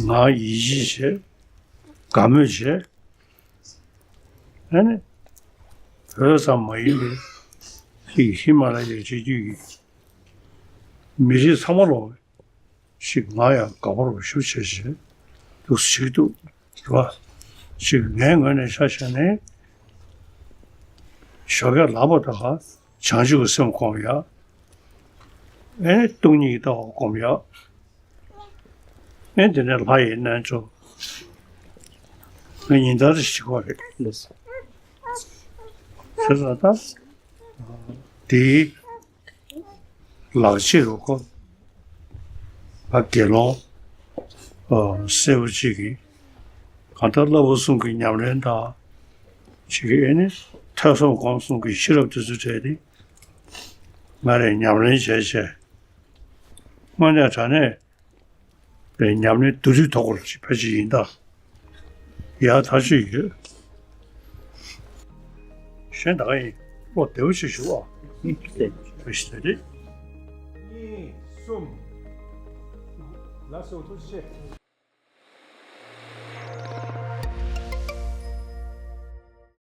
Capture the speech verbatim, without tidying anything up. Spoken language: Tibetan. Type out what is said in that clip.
ང་ཡིད་ཆེས་བྱས། དགའ་མོས་བྱས། ཨ་ནི་བོད་ཙམ་མ་ཡིན་པའི་ཅིག་ཧི་མ་ལ་ཡའི་གྲས་རྒྱུད་ཀྱི་མི་རིགས་ཚང་མ་ལོ་ཞིག་ང་ཡང་དགའ་པོ་རུ་ཞུ་བྱས་བྱས་འདུག་ཞིག་འདུག་རེད་བ། ཞིག་ངའི་ངོས་ནས་ཆ་བཞག་ནས་ཞོགས་ཀས་ལངས་པ་དང་བྱང་ཆུབ་ཀྱི་སེམས་སྒོམ་ཡག་ཨེ་སྟོང་ཉིད་ཀྱི་ལྟ་བ་སྒོམ་ཡག་ཨེ་དེ་ནས་ལྷ་ཡི་རྣལ་འབྱོར། ང་ཉིན་ལྟར་ཞིག་པ་རེད། ཟེར་ཙང་ད་དེའི་ལག་རྗེས་རུ་ཁོ་ང་དགེ་སློང་སེར་པོ་གཅིག་གིས་གང་ལྟར་བསླབ་པ་གསུམ་གྱི་ཉམས་ལེན་དང་གཅིག་གིས་ཨེ་ནི་ཐོས་བསམ་སྒོམ་གསུམ་གྱི་ཤེས་རབ་དེ་ཚོ་སྤྲད་དེ་ང་རས་ཉམས་ལེན་བྱས་བྱས། དངོས་གནས་དྲང་གནས་པའི་ཉམས་ལེན་བསྡུ་རིག་ཐོག་ལ་ཅིག་ཕལ་ཆེར་ཡིན་ད། ཡག་ཐག་ཆོད་ཡོད། གཞན་ད་ག་ཡིན། བློ་བདེ་བོ་ཞིག་ཞུ་ཨ། བཀྲ་ཤིས་བདེ་ལེགས། གཉིས། གསུམ། ལགས་སོ། ཐུགས་རྗེ་ཆེ།